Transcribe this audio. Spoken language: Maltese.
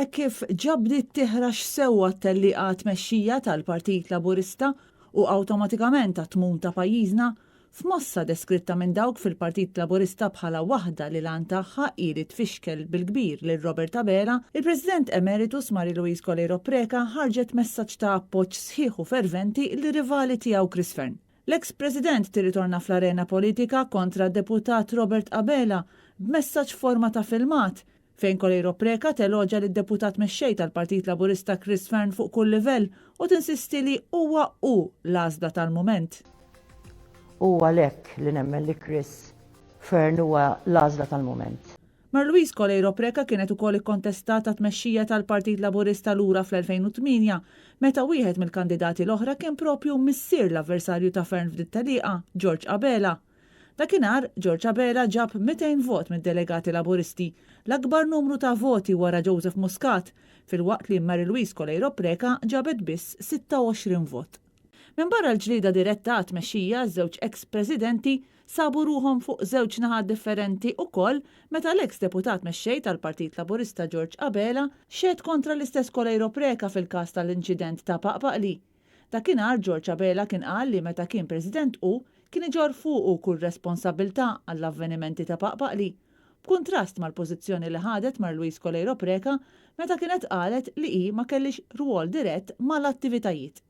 Hekk kif ġa bdiet tiħrax sewwa t-tellieqa għat-tmexxija tal-Partit Laburista u awtomatikament għat-tmun ta' pajjiżna, f'mossa deskritta minn dawk fil-Partit Laburista bħala waħda li l-għan tagħha hi li tfixkel bil-kbir lil Robert Abela, il-President Emeritus Marie Louise Coleiro Preca ħarġet messaġġ ta' appoġġ sħiħ u ferventi lir-rivali tiegħu Chris Fearne. L-eks President tirritorna fl-arena politika kontra d-Deputat Robert Abela b'messaġġ f'forma ta' filmat fejn Coleiro Preca teloġja lid-Deputat Mexxej tal-Partit Laburista Chris Fearne fuq kull livell u tinsisti li huwa hu l-għażla tal-mument. Hu għalhekk li nemmen li Chris Fearne huwa l-għażla tal-mument. Marlouise Coleiro Preca kienet ukoll ikkontestat għat-tmexxija tal-Partit Laburista lura fl-2008, meta wieħed mill-kandidati l-oħra kien proprju missier l-avversarju ta' Fearne f'dit-tellieqa, George Abela. Dakinhar, George Abela ġab 200 vot mid-delegati Laburisti, l-akbar numru ta' voti wara Joseph Muscat, filwaqt li Marie-Louise Coleiro Preca ġabet biss 26 vot. Minbarra l-ġlieda diretta għat-tmexxija, ż-żewġ eks Presidenti sabu ruħhom fuq żewġ naħat differenti ukoll meta l-eks Deputat Mexxej tal-Partit Laburista George Abela xehed kontra l-istess Coleiro Preca fil-każ tal-inċident ta' Paqpaqli. Dakinhar George Abela kien qal li meta kien President hu kien iġorr fuqu kull responsabbiltà għall-avvenimenti ta' Paqpaqli, b'kuntrast mal-pożizzjoni li ħadet Marlouise Coleiro Preca meta kienet qalet li hi ma kellhiex rwol dirett mal-attivitajiet.